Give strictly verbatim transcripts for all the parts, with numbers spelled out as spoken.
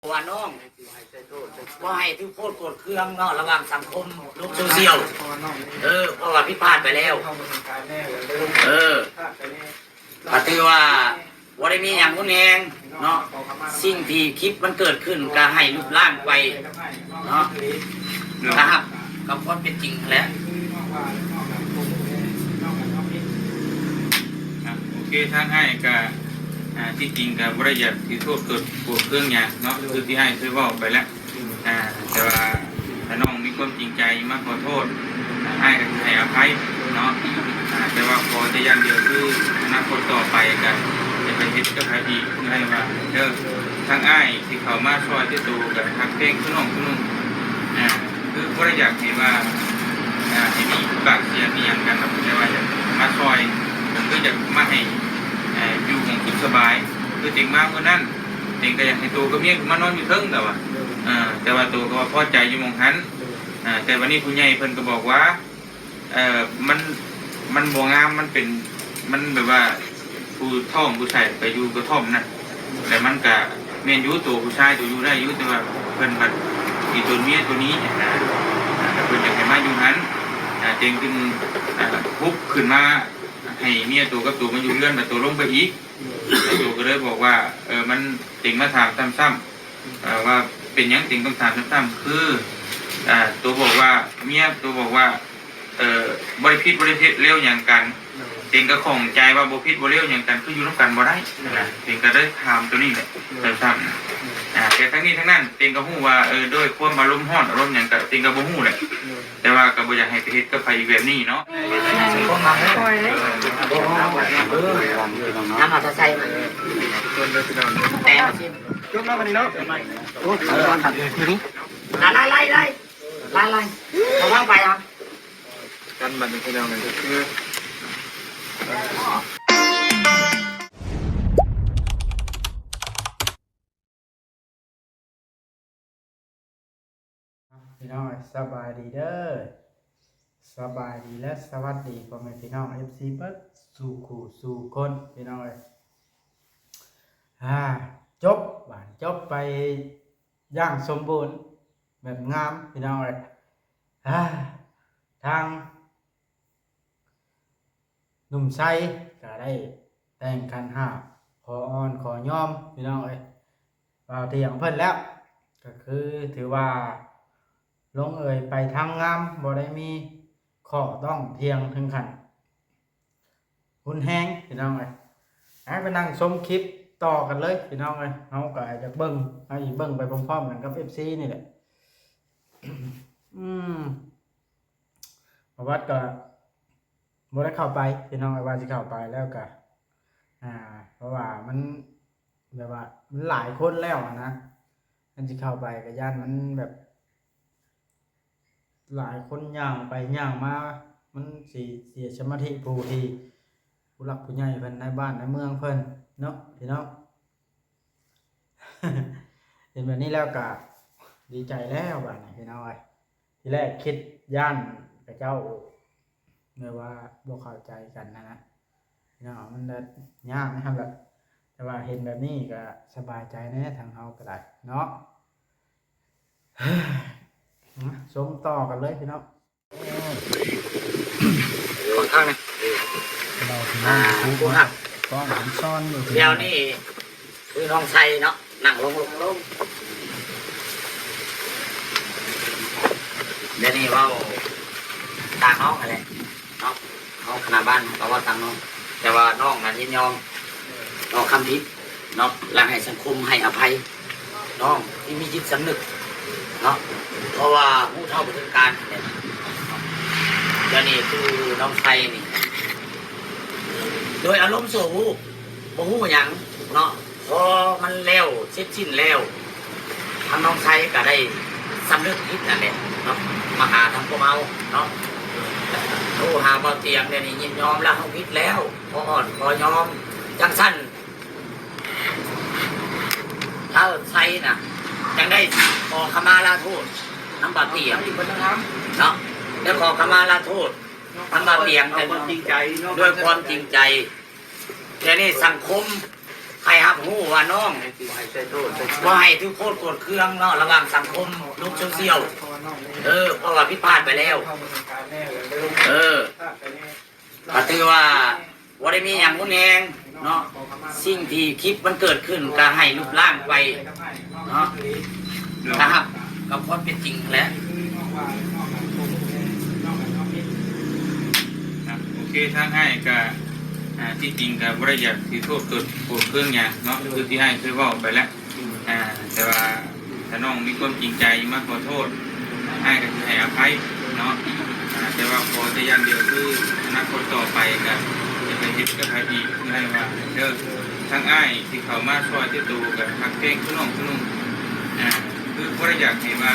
เพราะว่าน้องบ่ให้ถือโทษโกรธเคืองเนาะ ระหว่างสังคมโลกโซเชียล เออ เพราะว่าผิดพลาดไปแล้ว เออ ก็ถือว่าบ่ได้มีหยังรุนแรงเนาะ สิ่งที่คลิปมันเกิดขึ้นก็ให้ลบล้างไปเนาะ เนาะ นะครับ กับความเป็นจริงแหละ อ่ะ โอเค ทางอ้ายก็ อ่า ที่จริงก็บ่ได้อยากถือโทษโกรธเคืองหยังเนาะ คือที่อ้ายเคยเว้าไปแล้ว อ่า แต่ว่าถ้าน้องมีความจริงใจมาขอโทษ อ้ายก็สิให้อภัยเนาะ อ่า แต่ว่าขอแต่อย่างเดียวคืออนาคตต่อไปก็อย่าไปเฮ็ดกับไผอีก คืออ้ายว่าเด้อ ทางอ้ายที่เข้ามาซ่อยแต่โตก็ฮักแพงคือน้องคือนุ่ง อ่า คือบ่ได้อยากให้ว่า อ่า ให้มีปากเสียงมีหยังกันหรอก แต่ว่าอยากมาซ่อย ก็คืออยากมาให้ อ่า อยู่หม่องสุขสบาย คือเต็งมามื้อนั้น เต็งก็อยากให้โตกับเมียกูมานอนอยู่เทิง แต่ว่า อ่า แต่ว่าโตก็ว่าพอใจอยู่หม่องหั้น อ่า แต่วันนี้ผู้ใหญ่เพิ่นก็บอกว่า เอ่อ มัน มันบ่งาม มันเป็น มันแบบว่า ผู้ท้องผู้ชายไปอยู่กระท่อมนั่น แต่มันก็แม่นอยู่ โตผู้ชายโตอยู่ได้อยู่ แต่ว่าเพิ่นบัดอีตนเมียโตนี้นะ อ่า แต่เพิ่นอยากให้มาอยู่หั้น อ่า เต็งจึง อ่า ฮุบขึ้นมา ให้เมียโตกับโตมาอยู่เฮือน บัดโตลงไปอีก แล้วโตก็เลยบอกว่า เออ มัน เต็งมาถามซ้ำๆ เอ่อ ว่าเป็นหยังเต็งต้องถามซ้ำๆ คือ อ่า โตบอกว่า เมียโตบอกว่า เอ่อ บ่ได้ผิดบ่ได้ผิดเลวหยังกัน เต็งก็ข้องใจว่าบ่ผิดบ่เลวหยังกัน คืออยู่นำกันบ่ได้นะ เต็งก็เลยถามโตนี้แหละ ซ้ำๆ นะ อ่า แต่ทั้งนี้ทั้งนั้น เต็งก็ฮู้ว่า เออ ด้วยความอารมณ์ร้อนอารมณ์หยังก็ เต็งก็บ่ฮู้แหละ แต่ว่าก็บ่อยากให้ไปเฮ็ดกับไผอีกแบบนี้เนาะ ปล่อยเลย น้ำเอาตะไซมาแต่มาชิม จบแล้ววันนี้เนาะ โอ้ยตอนผัดทีนี้ ไล่ไล่ไล่ไล่ไล่ไล่เอาว่างไปครับ กันบัดนี้พี่น้องก็คือ พี่น้องสบายดีเด้อสบายดีและสวัสดีพ่อแม่พี่น้องเอฟซีเบิดสู่คู่สู่คนพี่น้องเอ้ยอ่าจบหวานจบไปอย่างสมบูรณ์แบบงามพี่น้องเอ้ยอ่าทาง หนุ่มไซก็ได้แต่งขันห้าขออ่อนขอยอมพี่น้องเอ้ยบ่าวเถียงเพิ่นแล้ว ก็คือถือว่าลงเอยไปทางงามบ่ได้มีข้อต้องเถียงถึงขั้นรุนแรงพี่น้องเอ้ยให้ไปนั่งชมคลิปต่อกันเลยพี่น้องเอ้ยเฮาก็อยากเบิ่งเฮาสิเบิ่งไปพร้อมๆกันกับเอฟซีนี่แหละอืมประวัติก็ บ่ได้เข้าไปพี่น้องว่าสิเข้าไปแล้วก็อ่า เพราะว่ามันแบบว่ามันหลายคนแล้วอะนะมันสิเข้าไปก็ย่านมันแบบ หลายคนย่างไปย่างมามันสิเสียสมาธิผู้ที่ผู้หลักผู้ใหญ่เพิ่นในบ้านในเมืองเพิ่นเนาะพี่น้อง เห็นแบบนี้แล้วก็ดีใจแล้วบาดนี้พี่น้องเอ้ย ทีแรกคิดย่านกะเจ้าแบบว่าบ่เข้าใจกันนะนะพี่น้องมันก็ยากนะครับแหละแต่ว่าเห็นแบบนี้ก็สบายใจแน่ทางเฮาก็ได้เนาะ มาชมต่อกันเลยพี่น้อง ของข้างนะ เราพี่น้อง อ่า YouTube ผู้หัก กล้องผมซ่อนอยู่พี่ เดี๋ น้ ย อ ว ง นี่คือน้องไซเนาะนั่งลงลงลงเดี๋ยวนี้เว้าตางน้องอะไรเนาะน้องคณะบ้านก็เว้าตางน้อง แต่ว่าน้องนั้นยินยอมต่อคำผิดเนาะและให้สังคมให้อภัยน้องที่มีจิตสำนึกเนาะเพราะว่าผู้เฒ่าบ่ถึงการนั่นแหละเดี๋ยวนี้คือน้องไซนี่ โดยอารมณ์ชั่ววูบบ่ฮู้หยังเนาะพอมันแล้วเสร็จสิ้นแล้วทางน้องไซก็ได้สำนึกผิดนั่นแหละเนาะมาหาทางพวกเฮาเนาะโทรหาบ่าวเตียงเนี่ยนี่ยินยอมแล้วเฮาผิดแล้วขออ่อนขอยอมจังซั่นถ้าไซน่ะจังได้ขอขมาลาโทษนำบ่าวเตียงเนาะได้ขอขมาลาโทษนำบ่าวเตียง เอาความจริงใจเนาะ ด้วยความจริงใจ เดี๋ยวนี้สังคม ใครรับรู้ว่าน้อง บ่ให้ใส่โทษใส่ ว่าให้ถือโทษโกรธเคืองเนาะ ระหว่างสังคมโลกโซเชียล เออ เพราะว่าผิดพลาดไปแล้ว เออก็ถือว่าบ่ได้มีอย่างรุนแรงเนาะ สิ่งที่คลิปมันเกิดขึ้นก็ให้ลบล้างไปเนาะ นะครับ กับความเป็นจริงแหละ ครับ โอเค ทางอ้ายก็อ่าที่จริงก็บ่ได้อยากถือโทษโกรธโกรธเคืองหยังเนาะ คือที่อ้ายเคยเว้าไปแล้ว อ่าแต่ว่าถ้าน้องมีความจริงใจมาขอโทษ อ้ายก็สิให้อภัยเนาะ อ่าแต่ว่าขอแต่อย่างเดียวคืออนาคตต่อไปก็อย่าไปเฮ็ดกับไผอีก คืออ้ายว่าเด้อ ทั้งอ้ายที่เข้ามาซอยแต่โตก็ฮักแพงคือน้องคือนุ่ง อ่าคือบ่ได้อยากให้ว่า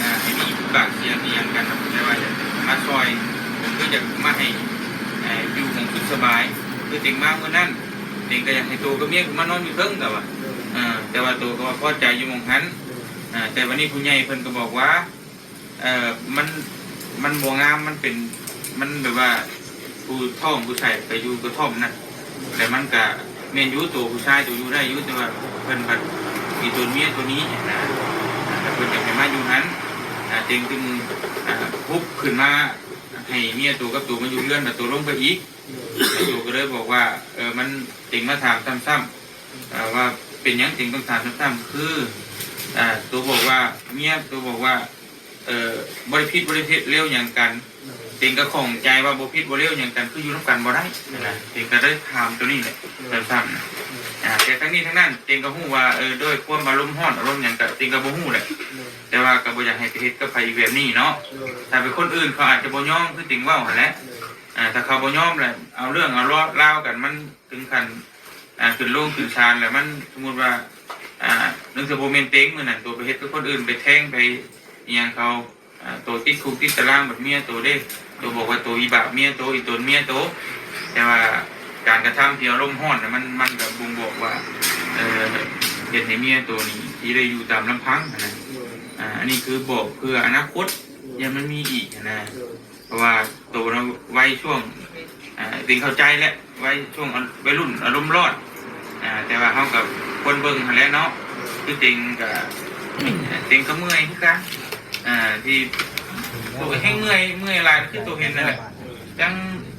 อ่าให้มีปากเสียงอีหยังกันหรอก แต่ว่าอยากมาซอย ก็คืออยากมาให้อ่าอยู่หม่องสุขสบาย คือเต็งมามื้อนั้น เต็งก็อยากให้โตกับเมียขึ้นมานอนอยู่เทิง แต่ว่า อ่าแต่ว่าโตก็ว่าพอใจอยู่หม่องหั้น อ่าแต่วันนี้ผู้ใหญ่เพิ่นก็บอกว่า เอ่อมันมันบ่งาม มันเป็น มันแบบว่าผู้ท้องผู้ชายไปอยู่กระท่อมนั่น แต่มันก็แม่นอยู่ โตผู้ชายโตอยู่ได้อยู่ แต่ว่าเพิ่นบัดมีตัวเมียตัวนี้นะ แล้วเพิ่นอยากให้มาอยู่หั้น อ่าเต็งจึงอ่าฮุบขึ้นมาให้เมียโตกับโตมาอยู่เฮือน แล้วโตลงไปอีก แล้วโตก็เลยบอกว่า เออมัน เต็งมาถามซ้ำๆ อ่าว่าเป็นหยังเต็งต้องถามซ้ำๆ คือ อ่าโตบอกว่า เมียโตบอกว่า เอ่อบ่ได้ผิดบ่ได้ผิดเร็วหยังกัน เต็งก็ข้องใจว่าบ่ผิดบ่เร็วหยังกัน คืออยู่นำกันบ่ได้นะ เต็งก็เลยถามตัวนี้แหละ ซ้ำๆ นะ อ่าแต่ทั้งนี้ทั้งนั้น เต็งก็ฮู้ว่า เออด้วยความอารมณ์ร้อนอารมณ์หยังก็ เต็งก็บ่ฮู้แหละ แต่ว่าก็บ่อยากให้ไปเฮ็ดกับไผอีกแบบนี้เนาะ ถ้าเป็นคนอื่นเขาอาจจะบ่ยอมคือเต็งเว้าหั้นแหละ อ่าถ้าเขาบ่ยอมแหละ เอาเรื่องเอาราวกัน มันถึงขั้น อ่าขึ้นโรงขึ้นศาลแล้ว มันสมมุติว่า อ่าเรื่องที่บ่แม่นเต็งมื้อนั้น โตไปเฮ็ดกับคนอื่น ไปแทงไปอิหยังเขา อ่าโตติดคุกติดตาราง บัดเมียโตเด้ โตบอกว่าโตอีบาปเมียโต อีตนเมียโต แต่ว่าการกระทำที่อารมณ์ร้อนน่ะ มันมันก็บ่งบอกว่า เอ่อเฮ็ดให้เมียโตนี่สิได้อยู่ตามลำพังหั้นนะ อ่าอันนี้คือบอกเพื่ออนาคต ยังมันมีอีกหั้นนะ เพราะว่าโตนะวัยช่วง อ่าเต็งเข้าใจแหละ วัยช่วงวัยรุ่นอารมณ์ร้อน อ่าแต่ว่าเฮาก็ควรเบิ่งหั้นแหละเนาะ คือเต็งก็เต็งก็เมื่อยคือกัน อ่าที่โตแฮงเมื่อย เมื่อยหลายคือโตเห็นนั่นแหละ จั่ง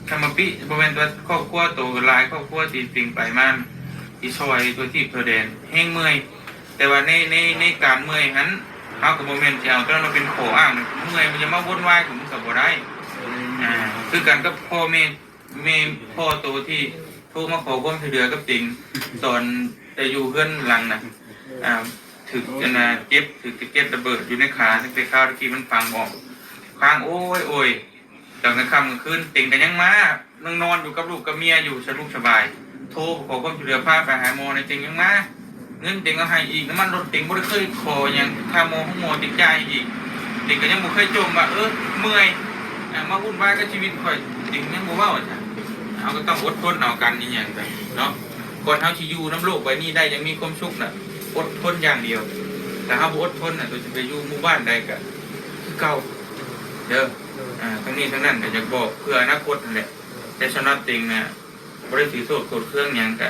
สมาปิ บ่แม่นว่าครอบครัวโตหลายครอบครัวที่เต็งไปมา ที่ซอยทั่วทีปทั่วแดน แฮงเมื่อย แต่ว่าในในในการเมื่อยหั้น เฮาก็บ่แม่นสิเอาตัวนั้นมาเป็นข้ออ้าง เมื่อยมันจะมาวนวายกับมันก็บ่ได้ อ่าคือกันกับพ่อแม่ แม่พ่อโตที่โทรมาขอความช่วยเหลือกับเต็ง ตอนแต่อยู่เฮือนหลังน่ะ อ่าถูกอันน่ะเจ็บ ถูกสะเก็ดระเบิดอยู่ในขา ตั้งแต่คราวที่มันฝังออก ค้างโอยโอย ตอนกลางค่ำกลางคืน เต็งก็ยังมา นั่งนอนอยู่กับลูกกับเมียอยู่ สะดวกสบาย โทรขอความช่วยเหลือ พาไปหาหมอในเต็งยังมา เงินเต็งก็ให้อีก น้ำมันรถเต็งบ่ได้เคยขอหยัง ค่าหมอห้องหมอเต็งจ่ายอีก เต็งก็ยังบ่เคยจมว่า เออ เมื่อย อ่ะ มาวุ่นวายกับชีวิตข่อย เต็งยังบ่เว้าจ้ะ เฮาก็ต้องอดทนเอากันอีหยังกันเนาะ ก่อนเฮาสิอยู่นำโลกใบนี้ได้อย่างมีความสุขน่ะ อดทนอย่างเดียว ถ้าเฮาบ่อดทนน่ะ โตสิไปอยู่หมู่บ้านใดก็คือเก่า เด้อ อ่า ทั้งนี้ทั้งนั้นก็อยากบอกเพื่ออนาคตนั่นแหละ แต่สำหรับเต็งน่ะ บ่ได้ถือโทษโกรธเคืองหยัง ก็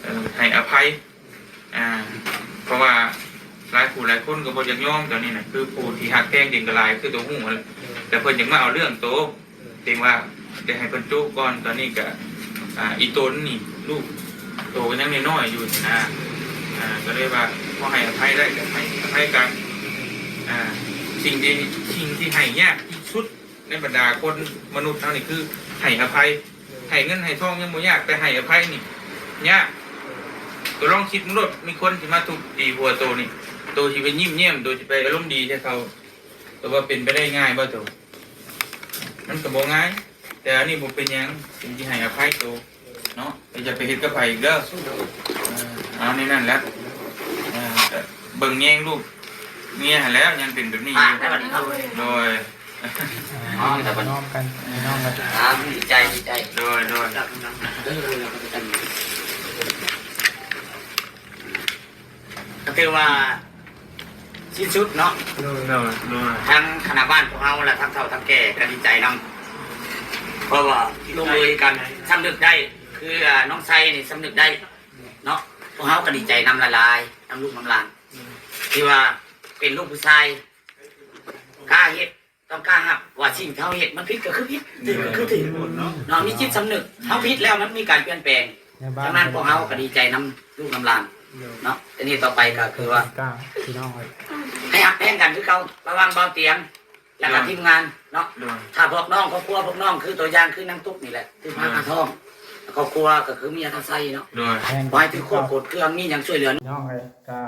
เอ่อ ให้อภัย อ่า เพราะว่าหลายผู้หลายคนก็บ่อยากยอมตอนนี้น่ะ คือผู้ที่ฮักแพงเต็งก็หลาย คือโตฮู้นั่นแหละ แต่เพิ่นอยากมาเอาเรื่องโต เต็งว่าจะให้เพิ่นจุก่อน ตอนนี้ก็ อ่า อีตนนี่ ลูกโตก็ยังน้อยๆอยู่นี่นะ อ่า ก็เลยว่าพอให้อภัยได้ก็ให้อภัยกัน อ่า สิ่งที่ สิ่งที่ให้ยากที่สุดในบรรดาคนมนุษย์เฮานี่คือให้อภัย ให้เงินให้ทองยังบ่ยาก แต่ให้อภัยนี่ยาก โตลองคิดมึงโลด มีคนสิมาทุบตีหัวโตนี่ โตสิไปยิ้มแย้ม โตสิไปอารมณ์ดีใส่เขา โตว่าเป็นไปได้ง่ายบ่โต มันก็บ่ง่าย แต่อันนี้บ่เป็นหยัง สิ่งที่ให้อภัยโตเนาะ แต่อย่าไปเฮ็ดกับไผอีกเด้อ เออ เอาในนั้นแหละ เออ เบิ่งแยงลูกเมียหั้นแหล้ว ยังเป็นแบบนี้อยู่ โดย อ๋อแต่มัน น้อมกันน้อมกัน อ่าดีใจดีใจ โดย โดย ก็ถือว่าสิ้นสุดเนาะ โดย โดย ทั้งคณะบ้านพวกเฮาและทั้งเฒ่าทั้งแก่ก็ดีใจนำ เพราะว่าลงเอยกันสำนึกได้ คืออ่าน้องไซนี่สำนึกได้ เนาะ พวกเฮาก็ดีใจนำหลายๆ นำลูกนำหลาน ที่ว่าเป็นลูกผู้ชาย กล้าเฮ็ด ต้องกล้ารับว่าสิ่งที่เฮาเฮ็ดมันผิดก็คือผิด ถือก็คือถือ เนาะ มีจิตสำนึก เฮาผิดแล้วมันมีการเปลี่ยนแปลง ในบ้าน ฉะนั้นพวกเฮาก็ดีใจนำลูกนำหลาน เนาะ ทีนี้ต่อไปก็คือว่า กล้า พี่น้องเอ้ย ให้ฮักแพงกันคือเก่า ระหว่างเบาเตียง แล้วก็ โดย ทีมงานเนาะ โดย ถ้าพวกน้องครอบครัวพวกน้องคือตัวอย่างคือนางตุ๊กนี่แหละ คือพระ โดย อาทอง ครอบครัวก็คือเมียท่านไส้เนาะ โดย แพง ขอให้ถือโคตรโกรธเคือง มีหยังช่วยเหลือ น้องเอ้ย ก็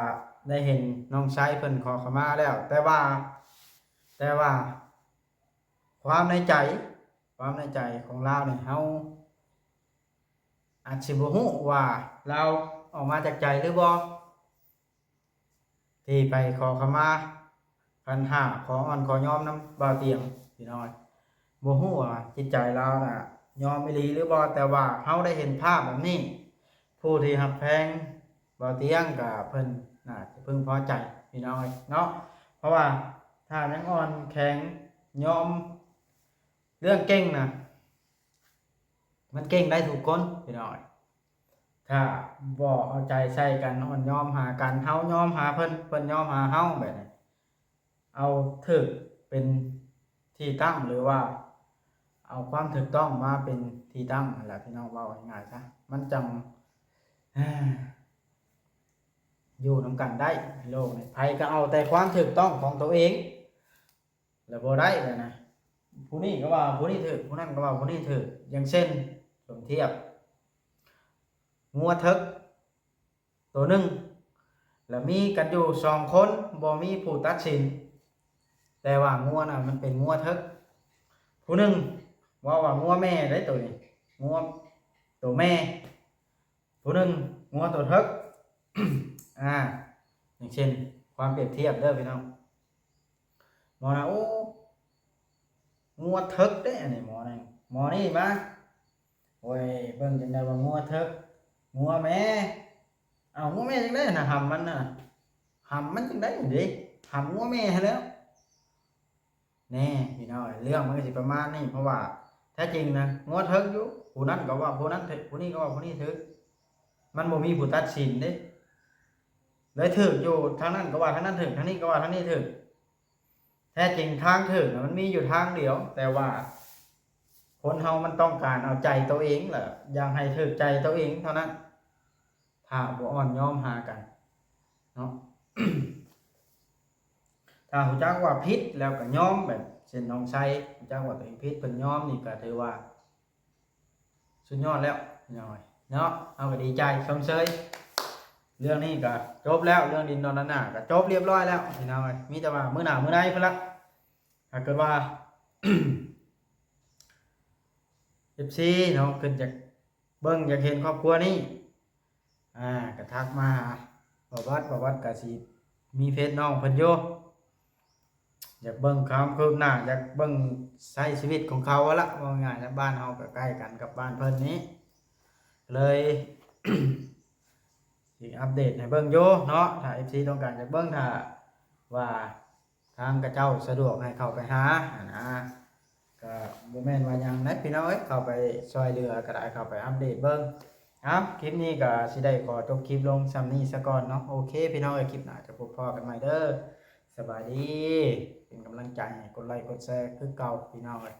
ได้เห็นน้องไส้เพิ่นขอขมาแล้ว แต่ว่า แต่ว่า ความในใจ ความในใจของลาวนี่ เฮาอาจสิบ่ฮู้ว่าลาวออกมาจากใจหรือบ่ ที่ไปขอขมาขันห้า ขออ่อนขอยอมนำบ่าวเตียง พี่น้อง บ่ฮู้ว่าจิตใจลาวน่ะ ยอมอีหลีหรือบ่ แต่ว่าเฮาได้เห็นภาพแบบนี้ ผู้ที่ฮักแพงบ่าวเตียงก็เพิ่นน่าจะพึงพอใจ พี่น้องเนาะ เพราะว่าถ้ายังอ่อนแข็งยอม เรื่องเก่งน่ะ มันเก่งได้ทุกคน พี่น้อง ถ้าบ่เอาใจใส่กัน อ่อนยอมหากัน เฮายอมหาเพิ่น เพิ่นยอมหาเฮา แบบนี้ เอาถูกเป็นที่ตั้ง หรือว่า เอาความถูกต้องมาเป็นที่ตั้งนั่นแหละ พี่น้อง เว้าง่ายๆซะ มันจั่ง อยู่นำกันได้ในโลกนี้ ไผก็เอาแต่ความถูกต้องของตัวเอง แล้วบ่ได้แล้วนะ ผู้นี้ก็ว่าผู้นี้ถูก ผู้นั้นก็ว่าผู้นี้ถูก อย่างเช่น สมเทียบ งัวเถิกตัวหนึ่ง แล้วมีกันอยู่สองคน บ่มีผู้ตัดสิน แต่ว่างัวน่ะมันเป็นงัวเถิก ผู้หนึ่งว่าว่างัวแม่ได้ตัวนี้ งัวตัวแม่ ผู้หนึ่งงัวตัวเถิก อ่า อย่างเช่น ความเปรียบเทียบเด้อพี่น้อง หมอนะ โอ้ งัวเถิกเด้ อันนี้หมอนะ หมอนี่มา โอ้ย เบิ่งจังได๋ว่างัวเถิก งัวแม่ เอ้า งัวแม่จังได๋นะ หำมันน่ะ หำมันจังได๋เด้ หำงัวแม่หั้นแหล้ว แน่ พี่น้อง เรื่องมันก็สิประมาณนี้ เพราะว่าแท้จริงนะ งัวเถิกอยู่ ผู้นั้นก็ว่าผู้นั้นเถิก ผู้นี้ก็ว่าผู้นี้เถิก มันบ่มีผู้ตัดสินเด้ เลยเถิกอยู่ ทางนั้นก็ว่าทางนั้นเถิก ทางนี้ก็ว่าทางนี้เถิก แท้จริงทางเถิกน่ะมันมีอยู่ทางเดียว แต่ว่าคนเฮามันต้องการเอาใจตัวเองแหละ อยากให้ถูกใจตัวเองเท่านั้น ถ้าบ่อ่อนยอมหากันเนาะ ถ้ารู้จักว่าผิดแล้วก็ยอม แบบเช่นน้องไส้ รู้จักว่าตัวเองผิด เพิ่นยอมนี่ก็ถือว่าสุดยอดแล้ว พี่น้องเอ้ย เนาะ เฮาก็ดีใจชมเชย เรื่องนี้ก็จบแล้ว เรื่องดินดอนนานาก็จบเรียบร้อยแล้ว พี่น้องเอ้ย มีแต่ว่ามื้อหน้ามื้อในพุ้นละ ถ้าเกิดว่า เอฟซี เนาะ เพิ่นอยากเบิ่งอยากเห็นครอบครัวนี้ อ่า ก็ทักมาหาบ่าววัด บ่าววัดก็สิมีเฟซน้องเพิ่นอยู่ อยากเบิ่งความคืบหน้า อยากเบิ่งใช้ชีวิตของเขาหั้นละ ว่าง่ายๆนะ บ้านเฮาก็ใกล้กันกับบ้านเพิ่นนี้ เลย สิอัปเดตให้เบิ่งอยู่เนาะ ถ้าเอฟซีต้องการอยากเบิ่ง ถ้าว่าทางเขาเจ้าสะดวกให้เข้าไปหาหั้นนะ ก็บ่แม่นว่าหยังนะพี่น้องเอ้ย เข้าไปช่วยเหลือก็ได้ เข้าไปอัปเดตเบิ่ง เอ้า คลิปนี้ก็สิได้ขอจบคลิปลงส่ำนี้ซะก่อนเนาะ โอเค พี่น้องเอ้ย คลิปหน้าจะพบพ้อกันใหม่เด้อ สบายดี เป็นกำลังใจให้กดไลค์กดแชร์คือเก่าพี่น้องเอ้ย